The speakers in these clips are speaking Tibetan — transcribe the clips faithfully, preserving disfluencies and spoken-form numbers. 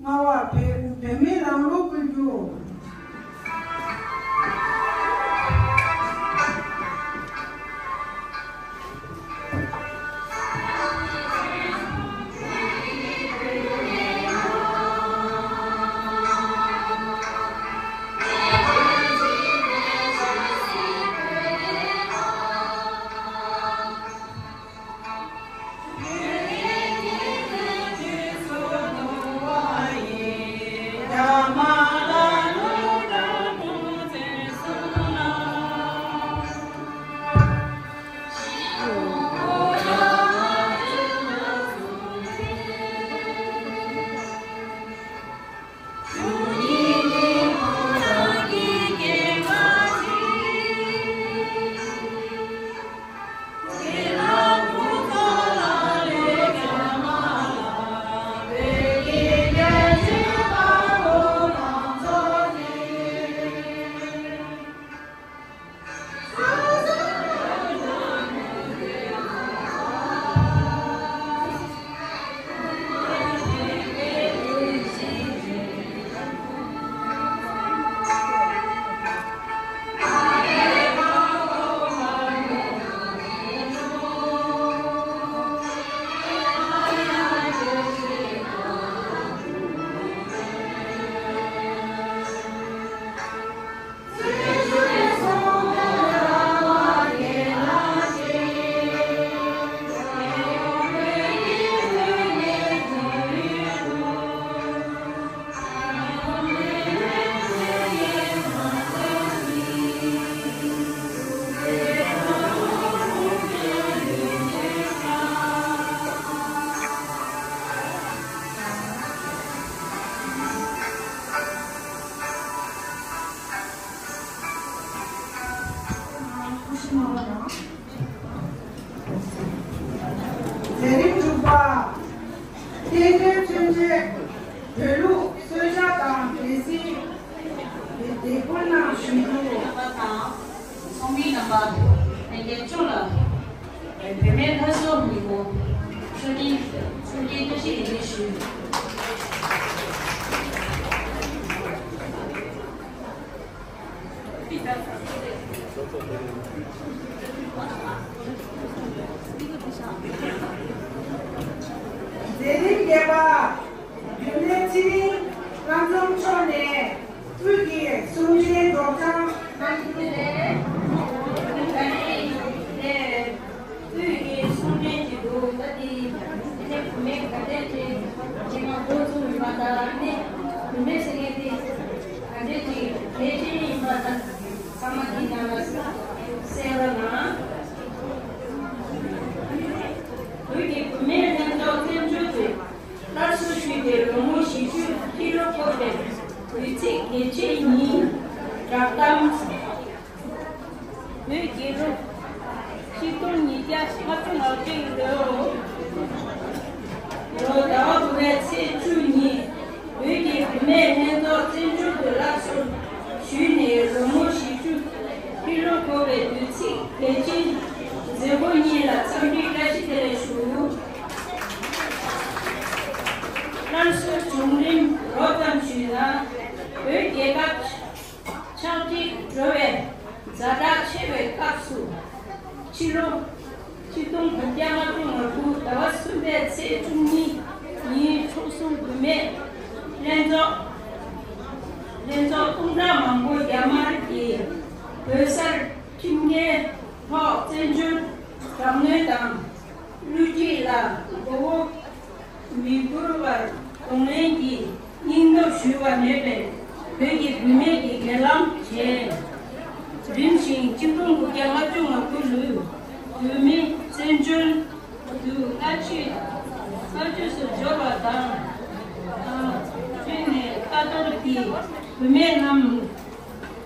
སྔ་བར་བོད་བོད་མིའི་ལམ་ལུགས་ཀྱི་རྒྱུ། མཛད་རིམ་དྲུག་པ། བསྟན་དོན་མཚོན་བྱེད་བོད་ལུགས་གསོལ་ཇ་དང་འབྲས་སིལ་འདེགས་འབུལ་གནང་ཞུས་འདུག། ཚོགས་མི་རྣམ་པ་ལྷན་རྒྱས་ཚོ་ལ་བོད་མིའི་ལྷ་གསོལ་ཉིན་མོ་འཚམས་འདྲི་འཚམས་འདྲིའི་བཀྲ་ཤིས་བདེ་ལེགས་ཞུ། མཛད་རིམ་བརྒྱད་པ། རྒྱུན་ལས་ཚེ་རིང་ལྷ་འཛོམས་མཆོག་ནས་དབུས་ཀྱི་གསུང་འཕྲིན་སྒྲོག་སྦྱང་གནང་རྒྱུ་རེད། དབུས་ཀྱི་གསུང་འཕྲིན་གྱི་འདུག་ད་དེ་དེ་ནས་བུད་མེད་ག་དེ་དེ་རྗེས་མ་འགོ་བཙུགས་ཡོད་པ་དང་ནི་བུད་མེད་ཟེར་མཁན་དེ་ག་དེ་དེ་ལས་བྱེད་ཡིན་པ་དང་ཚང་མ་དེ་ནང་ལ་གསལ་པོ་ན། བོད་ཀྱི་བུད་མེད་ལྷན་ཚོགས་བཙན་བྱོལ་དུ་སླར་གསོ་ཞུས་ཏེ་ལོ་ངོ་བཞི་བཅུ་ཕྱིན་ལོ་འཁོར་བའི་དུས་ཚིགས་གལ་ཆེ་ཉིན་བསྒྲགས་གཏམ། བོད་རྒྱལ་ལོ་ཆིག་སྟོང་ཉིས་བརྒྱ་ལྔ་བཅུ་ང་བརྒྱད་ལོའི་ལོ་ཟླ་བ་དགུ་པའི་ཚེས་བཅུ་ཉིན་བོད་ཀྱི་བུད་མེད་ལྷན་ཚོགས་བཙན་བྱོལ་དུ་སླར་གསོ་ཞུས་ནས་ལོ་ངོ་བཞི་བཅུ་ཕྱིན་ལོ་འཁོར་བའི་དུས་ཚིགས་གལ་ཆེན་མཛད་སྒོ་གཉིས་ལ་འཚམས་འདྲིའི་བཀྲ་ཤིས་བདེ་ལེགས་ཞུ། སླར་གསོའི་བྱུང་རིམ་རོབ་ཙམ་ཞུས་ན། བོད་རྒྱལ་ཁབ་ཆགས་འཇིག་འགྲོ་བའི་ཛ་དྲག་ཆེ་བའི་སྐབས་སུ། ཕྱི་ལོ་ཆིག་སྟོང་དགུ་བརྒྱ་ལྔ་བཅུ་ང་དགུ་ཟླ་བ་གསུམ་པའི་ཚེས་བཅུ་གཉིས་ཉིན་ཚོགས་ཟུར་བུད་མེད་ལྷན་ཚོགས་ལྷན་ཚོགས་སྟོང་ཕྲག་མང་པོ་རྒྱ་དམར་གྱིས་བོད་སར་ཁྲིམས་འགལ་ཐོག་བཙན་བྱོལ་དྲག་གནོན་དང་། བསླུ་བྲིད་ལ་མགོ་བོ་མི་སྒུར་བར་གདོང་ལེན་གྱིས་སྙིང་སྟོབས་ཞུ་བ་མེད་པས་བོད་ཀྱི་བུད་མེད་ཀྱིས་སྒེར་ལངས་བྱས། རིམ་བཞིན་གཅིག་སྟོང་དགུ་བརྒྱ་ལྔ་བཅུ་ང་དགུ་ལོའི་བོད་མི་བཙན་བྱོལ་དུ་སྔ་ཕྱི་སྔ་ཕྱི་སུ་འབྱོར་བ་དང་། ཕུལ་ནས་ཁ་ཐོར་གྱི་བུད་མེད་རྣམས་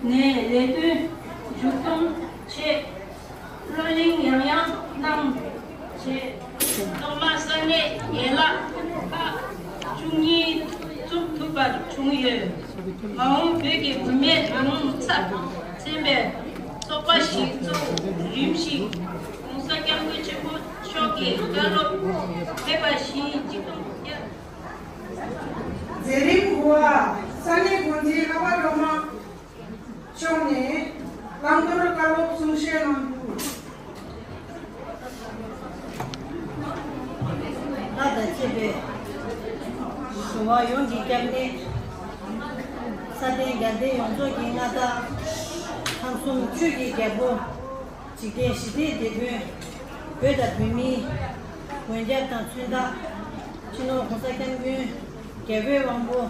ནས་ལས་དོན་མཇུག་སྐྱོང་ཆེད། བགྲོ་གླེང་ཡང་ཡང་གནང་བྱས། ཐོག་མར་ས་གནས་ཡན་ལག་ཁག་བཅུ་གཉིས་བཙུགས་ཐུབ་པ་བྱུང་ཡོད། མ་འོངས་བོད་ཀྱི་བུད་མེད་ལས་འགུལ་ཚབས་ཆེན་པའི་ཚོགས་པ་ཞིག་བཙུགས། རིམ་བཞིན་༸གོང་ས་༸སྐྱབས་མགོན་ཆེན་པོ་མཆོག་གི་བཀའ་སློབ་ཕེབས་པ་བཞིན་གཅིག་སྟོང་དགུ་བརྒྱ། མཛད་རིམ་ ཀརྨ་སྒྲོལ་མ་མཆོག་ནས་བླང་དོར་བཀའ་སློབ་གསུང་བཤད་གནང་རྒྱུ། ལྷ་དང་བཅས་པའི་ཞི་བ་ཡོངས་ཀྱི་སྐྱབས་གནས། ས་སྟེང་རྒྱལ་བསྟན་ཡོངས་རྫོགས་ཀྱི་མངའ་བདག། ཁམས་གསུམ་ཆོས་ཀྱི་རྒྱལ་པོ། འཇིག་རྟེན་ཞི་བདེའི་དེད་དཔོན། བོད་དང་བོད་མིའི་མགོན་སྐྱབས་དང་མཚོན་རྟགས། སྤྱི་ནོར་༸གོང་ས་༸སྐྱབས་མགོན་རྒྱལ་བའི་དབང་པོ་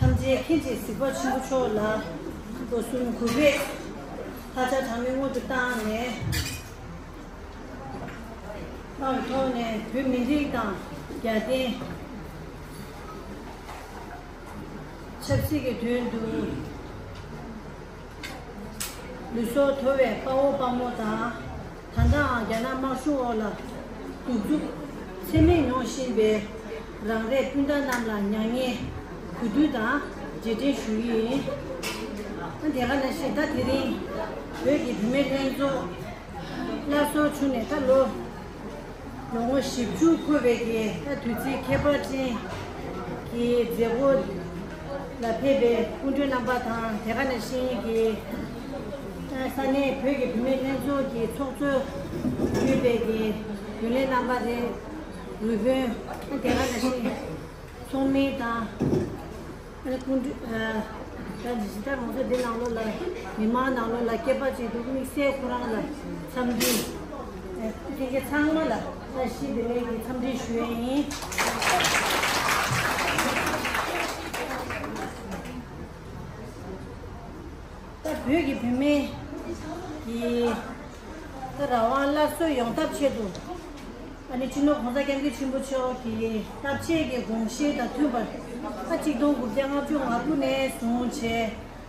ཐམས་ཅད་མཁྱེན་ཅིང་གཟིགས་པ་ཆེན་པོ་མཆོག་ལ་ལོ་གསུམ་གུས་པས་ལྷ་ཆགས་གྲངས་མེད་སྔོན་དུ་བཏང་ནས། དམངས་ཐོག་ནས་བོད་མི་རིགས་དང་རྒྱལ་བསྟན་ཆབ་སྲིད་ཀྱི་དོན་དུ་ལུས་སྲོག་དོར་བའི་དཔའ་བོ་དཔའ་མོ་དང་། ད་ལྟའང་རྒྱ་ནག་དམར་གཞུང་འོག་ལ་གདུག་རྩུབ་ཚད་མེད་མྱོང་བཞིན་པའི་རང་རེ་སྤུན་ཟླ་རྣམས་ལ་མྱ་ངན་གུས་འདུད་དང་རྗེས་དྲན་ཞུ་གི་ཡིན། དེ་ག་ནང་བཞིན་ད་དེ་རིང་བོད་ཀྱི་བུད་མེད་ལྷན་ཚོགས་སླར་གསོ་བྱུང་ནས་ད་ལོ་ལོ་ངོ་བཞི་བཅུ་འཁོར་བའི་གི་ད་དུས་ཚིགས་ཁྱད་པར་ཅན་གྱི་མཛད་སྒོ་ལ་ཕེབས་པའི་སྐུ་མགྲོན་རྣམ་པ་དང་། དེ་ག་ནང་བཞིན་གྱི་ས་གནས་བོད་ཀྱི་བུད་མེད་ལྷན་ཚོགས་ཀྱི་ཚོགས་གཙོ་གཙོས་པའི་གི་རྒྱུན་ལས་རྣམ་པ་རེད། འོས་དཔོན། དེ་ག་ནང་བཞིན་ཚོགས་མི་དང་། ཨ་ནི་སྐུ་མགྲོན། ཨ། ད་ཇི་ལྟར་ང་ཚོ་འདི་ནང་ལོགས་ལ་མི་མང་ནང་ལོགས་ལ་སྐྱེས་པ་ཅིག་འདུག་དམིགས་བསལ་ཁོ་རང་ལ་འཚམས་འདྲི། ཨ། དེ་གའི་ཚང་མ་ལ་བཀྲ་ཤིས་བདེ་ལེགས་ཀྱི་འཚམས་འདྲི་ཞུ་ཡས་ཡིན། ད་བོད་ཀྱི་བུད་མེད་ཀྱི་ད་རང་དབང་སླར་གསོ་ཡོང་ཐབས་ཆེད་དུ། ཨ་ནི་སྤྱི་ནོར་༸གོང་ས་༸སྐྱབས་མགོན་ཆེན་པོ་མཆོག་གི་བསླབ་བྱའི་གི་དགོངས་གཞི་དང་མཐུན་པར། ཨ། ཆིག་སྟོང་དགུ་བརྒྱ་ལྔ་བཅུ་ང་དགུ་ནས་བཟུང་བྱས།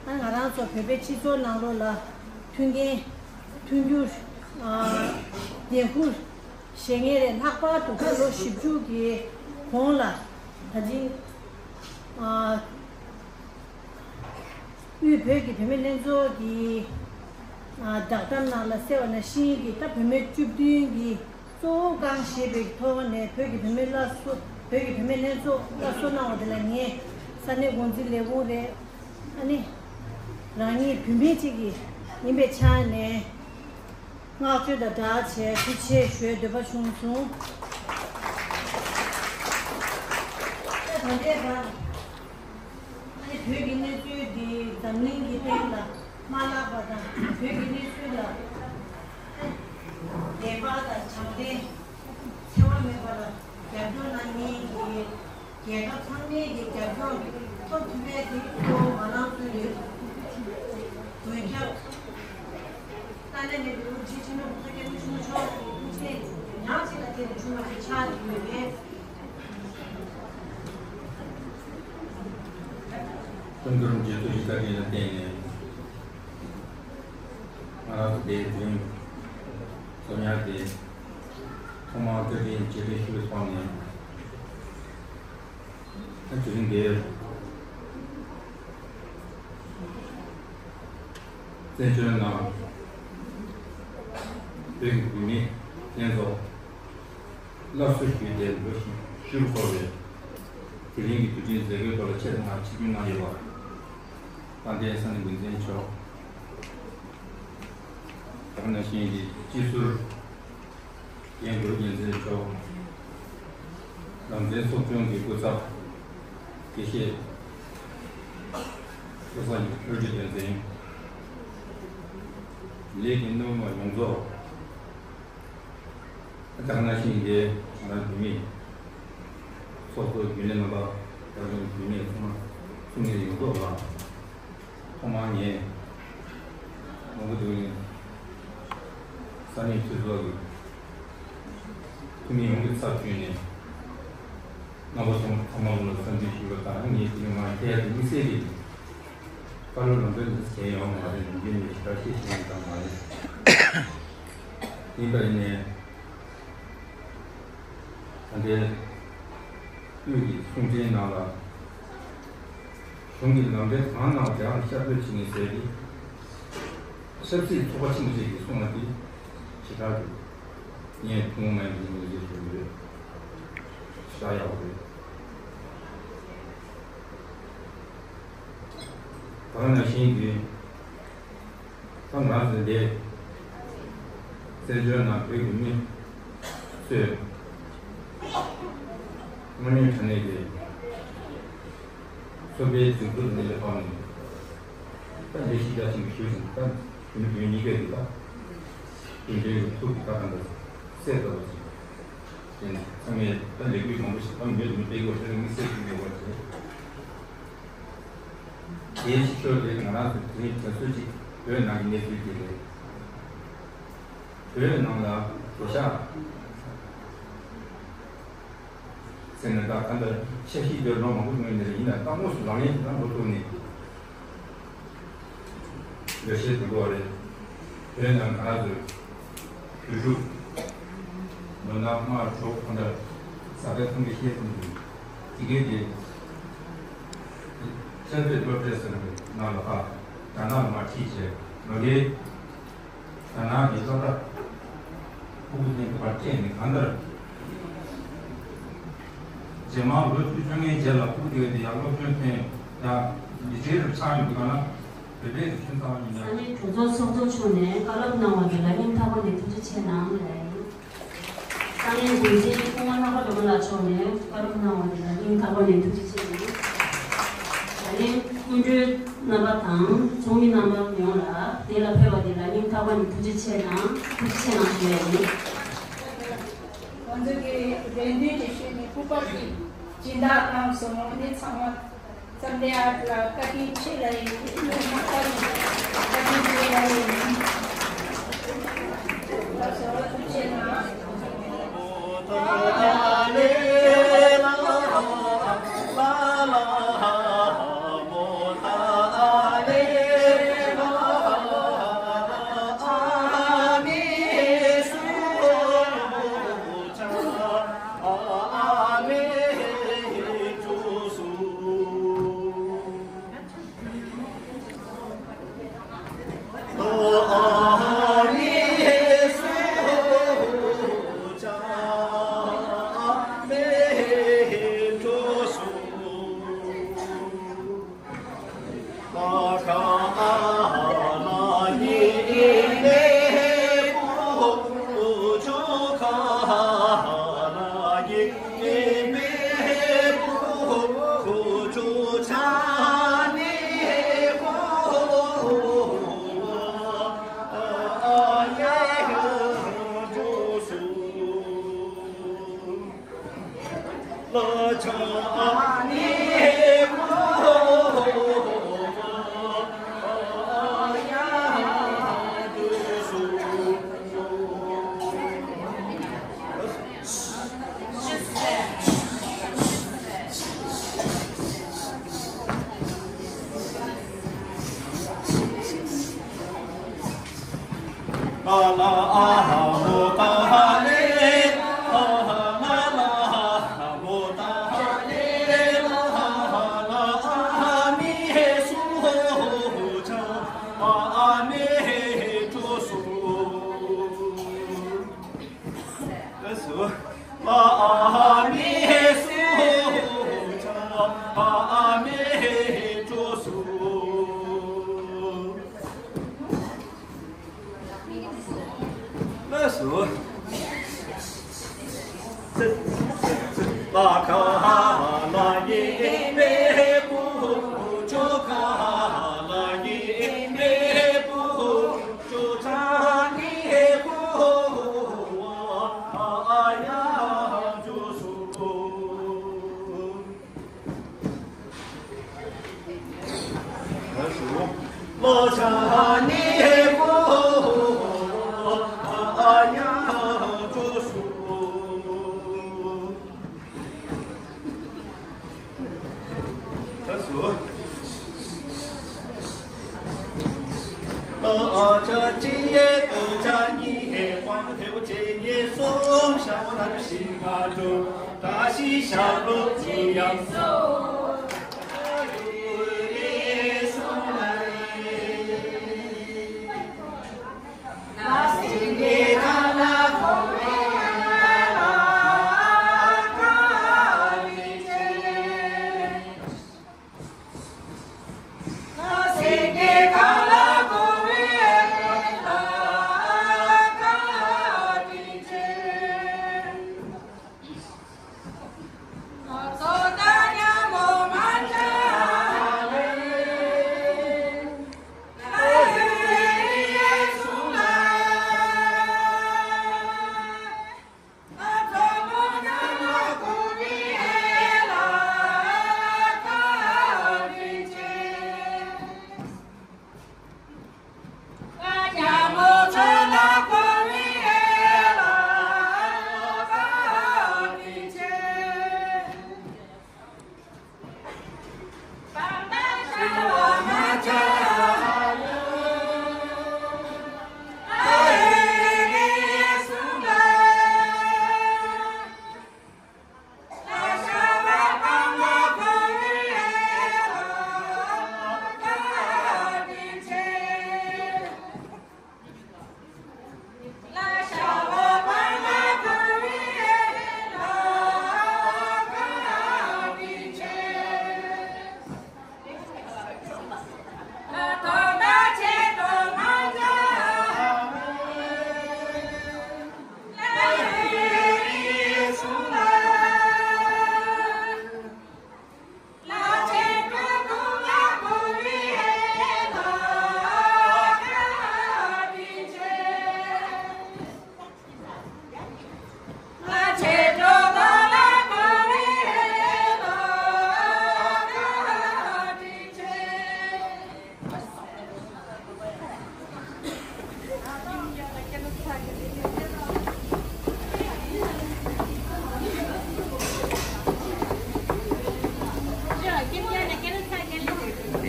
ཨ། ང་རང་ཚོ་བོད་པའི་སྤྱི་ཚོགས་ནང་ལོགས་ལ་མཐུན་རྐྱེན་མཐུན་འགྱུར། ཨ། འགན་འཁུར་བཞེས་མཁན་རེད། ལྷག་པར་དུ་ད་ལོ་བཞི་བཅུ་གི་གོང་ལ་ད་ཅིང་། ཨ། དབུས་བོད་ཀྱི་བུད་མེད་ལྷན་ཚོགས་ཀྱི། ཨ། བསྒྲགས་གཏམ་ནང་ལ་གསལ་བ་ནང་བཞིན་གྱི་ད་བུད་མེད་བཅུ་བདུན་གྱིས་གཙོ་བོ་རྐང་བཞེས་པའི་ཐོག་ནས་བོད་ཀྱི་བུད་མེད་སླར་གསོ། བོད་ཀྱི་བུད་མེད་ལྷན་ཚོགས་སླར་གསོ་གནང་བ་དེ་ལ་ངས་ས་གནས་འགོ་འཛིན་ལས་ཁུངས་རེད། ཨ་ནི་རང་ཉིད་བུད་མེད་ཅིག་གི་ཡིན་པའི་ཆ་ནས་བསྔགས་བརྗོད་དང་སྦྲགས་བྱས་ཐུགས་རྗེ་ཆེ་ཞུ་འདོད་པ་བྱུང་སོང་། ད་ལྟའི་བར། ཨ་ནི་བོད་ཀྱི་གནས་ཚུལ་འདི་འཛམ་གླིང་གི་སྟེང་ལ་མ་བརླག་པ་དང་། བོད་ཀྱི་གནས་ཚུལ་ལ་ལས་འཕར་དང་དྲང་བདེན་འཚེ་བ་མེད་པ་ལ་རྒྱབ་སྐྱོར་གནང་མཁན་གྱི་རྒྱལ་ཁབ་ཚང་མའི་གི་རྒྱབ་སྐྱོར་ཐོབ་ཐུབ་པའི་དེ་གཙོ་བོ་ང་རང་ཚོའི་གི་མགོན་སྐྱབས་ཏཱ་ལའི་མེ་ལུའུ་ཇི་ཆེན་པོ་ཁོང་ཚོ་སྐྱབས་མགོན་ཆེན་པོ་མཆོག་གི་ཐུགས་རྗེ་ཉག་གཅིག་ལ་བརྟེན་ནས་བྱུང་བ་ཞིག་ཆགས་ཡོད་པས། སྐུ་མདུན་རྗེ་བཙུན་ཡིན་ས་ཅན་ལ་བརྟེན་ནས་ང་རང་ཚོ་དེའི་དུས་ཚོགས་ཉར་དེ་ཐོག་མར་བཀའ་དྲིན་རྗེས་དྲན་ཞུ་བའི་ཐོག་ནས། ད་དེ་རིང་འདིར་བཙན་བྱོལ་ནང་བོད་ཀྱི་བུད་མེད་ལྷན་ཚོགས་སླར་གསོ་ཞུས་ཏེ་ལོ་བཞི་བཅུ་འཁོར་བའི་དེ་རིང་གི་དུས་དྲན་མཛད་སྒོའི་ཐོག་ལ་ཆེད་དུ་མར་ཆིབས་བསྒྱུར་གནང་ཡོད་པ། དཔལ་ལྡན་ས་གནས་འགོ་འཛིན་མཆོག་དེ་ནང་བཞིན་གྱི་སྤྱི་ཟུར་རྒན་གུ་རུ་རྒྱལ་མཚན་མཆོག་ལམ་སྟོན་ཚོགས་ཆུང་གི་སྐུ་ཚབ་དགེ་བཤེས་བློ་བཟང་ལྷུན་གྲུབ་རྒྱལ་མཚན། ལས་ཀྱི་སྣེ་མོ་ཡོངས་རྫོགས། དེ་ནང་བཞིན་གྱི་ང་རང་བོད་མི་ཚོགས་གཙོ་རྒྱུན་ལས་རྣམ་པ། ད་རུང་བུད་མེད་ཚང་མ་གསུང་མཁན་ཡོངས་རྫོགས་ལ། ཐོག་མར་ངས་ལོ་འགོ་དེ་རིང་ས་གནས་གྲོས་ཚོགས་ཀྱི་འཐུས་མི་ཡོངས་ཀྱི་ཚབ་བྱས་ནས་རྣམ་པ་ཚང་མ་ཚང་མ་ལ་འཚམས་འདྲི་ཞུ་བ་དང་། ངས་དེ་རིང་མར་ཁྱེད་ཀྱི་དམིགས་བསལ་གྱི་བཀའ་སློབ་ལམ་སྟོན་འདི་བྱས་ཡོང་མ་རེད། ཡིན་རྒྱུ་ནས་ཞེ་དྲག་ཤེས་བཞིན་ཡོད་ཙང་མ་རེད། ཡིན་པ་ཡིན་ནའི། ད་ལྟའི་དབུས་ཀྱི་གསུང་འཕྲིན་ནང་ལ། གཞུང་གི་ལམ་སྟོན་གང་གནང་བ་དེའང་བསྐྱར་ཟློས་བྱེད་ངེས་ཟེར་ཏེ། ཆབ་སྲིད་ཚོགས་པ་ཆེན་པོ་ཅིག་གིས་གསུངས་པ་དེ་ཞེ་དྲག་གི་ངས་ཐུན་མོང་མ་ཡིན་པའི་ངོས་འཛིན་ཞུ་གི་ཡོད། ཞེ་དྲག་ཡག་པོ་རེད། ད་ག་ནང་བཞིན་གྱི་ད་ང་ཚོ་འདི་བཙན་བྱོལ་ནང་བོད་ཀྱི་མི་ཚོས་དངོས་གནས་དྲང་གནས་ཀྱི་མཚོ་པའི་མཛུབ་ཐེལ་འདི་ལ་དཔག་ནས་ད་ལས་གཞི་རྒྱ་ཆེན་པོ་ཞིག་ད་བོད་མི་བོད་གཉིས་ཀ་གི་ད་མཐུན་སྒྲིལ་གྱི་ཐུགས་ཀྱི་ད་གང་འདྲ་སེ་ད་བ་ཞིག་ཡིན། ཚང་མས་ད་ལས་འགུལ་མང་པོ་ཞིག་ད་མི་མི་སྤེལ་དགོས་ཟེར་དམིགས་བསལ་ཞིག་ཡོད་པ་རེད། དེའི་ཕྱི་ཤོག་དེ་ང་རང་ཚོ་དེ་རིང་དྲན་གསོ་ཅིག་བོད་ནང་གི་གནས་ཚུལ་དེ་རེད། བོད་ནང་ལ་བོད་ཤག་ཟེར་ནས་ད་གང་ལྟར་འཆར་གཞི་དེ་ལོ་མང་པོ་སྔོན་ནས་ཡིན་ན་ད་དངོས་སུ་ལག་ལེན་དེ་ད་འགོ་བཙུགས་ནས། འགྲེལ་བཤད་དུ་གོ་རེད། བོད་ནང་ང་རང་ཚོའི་བོད་ཕྲུག་ལོ་ན་ལྔ་དྲུག་ཁོ་ནར་ས་ཁ་ཐུང་གི་བཤད་ཐུང་གི་དེ་གའི་དེ་ཤར་བོད་སློབ་གྲྭ་ཟེར་བའི་ནང་ལ་ཕ་རྒྱ་ནག་ལ་མར་ཁྲིད་བྱས་ལོ་རེའི་རྒྱ་ནག་གི་སློབ་གྲྭ་ཕྲུ་གུ་ཐོན་ཐུབ་པར་བརྟེན་ནས་གང་ལྟར། རྗེས་མ་ལོ་བཅུ་བཅོ་ལྔའི་རྗེས་ལ་ཕྲུ་གུ་དེ་ཡང་སློབ་སྦྱོང་ཐོན་ཡང་མི་ཚེའི་རབ་ཆགས་ཡོང་དུས་གང་ན་བོད་པའི་རིག་གཞུང་རྩ་བ་ཉིད་ནས། ས་གནས་གྲོས་ཚོགས་ཚོགས་གཙོ་མཆོག་ནས་བཀའ་སློབ་གནང་བ་དེ་ལ་སྙིང་ཐག་པ་ནས་ཐུགས་རྗེ་ཆེ་གནང་ལ་ཡིན། ས་གནས་འགོ་འཛིན་སྐུ་ངོ་ལྷག་པ་སྒྲོལ་མ་ལགས་མཆོག་ནས་བཀའ་སློབ་གནང་བ་དེ་ལ་སྙིང་ཐག་པ་ནས་ཐུགས་རྗེ་ཆེ་གནང་། ད་ལན་སྐུ་མགྲོན་རྣམ་པ་དང་ཚོགས་མི་རྣམ་པ་ཡོངས་ལ་དེ་ལ་ཕེབས་པ་དེ་ལ་སྙིང་ཐག་པ་ནས་ཐུགས་རྗེ་ཆེ་གནང་ཐུགས་རྗེ་ཆེ་གནང་ཞུ་ཡ་ཡིན། ང་ཚོ་གི་རེ་འདུན་དེ་ཞུས་ནས་སྐུ་པར་གྱི་སྦྱིན་བདག་གནང་སོང་། འདི་ཚང་མ་འཚམས་འདྲི་ཨ་ལ་བཀའ་དྲིན་ཆེ་ལ་ཡིན། བཀའ་དྲིན་ཆེ་ལ་ཡིན། ལགས་སོ་ཐུགས་རྗེ་གནང་།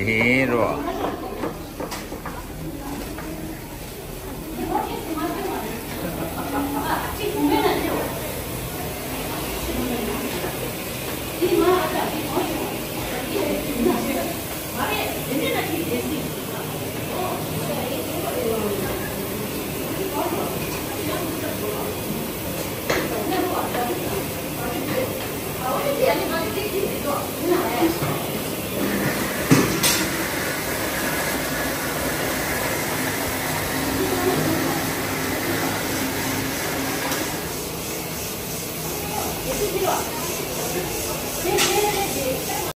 དེ་རོ།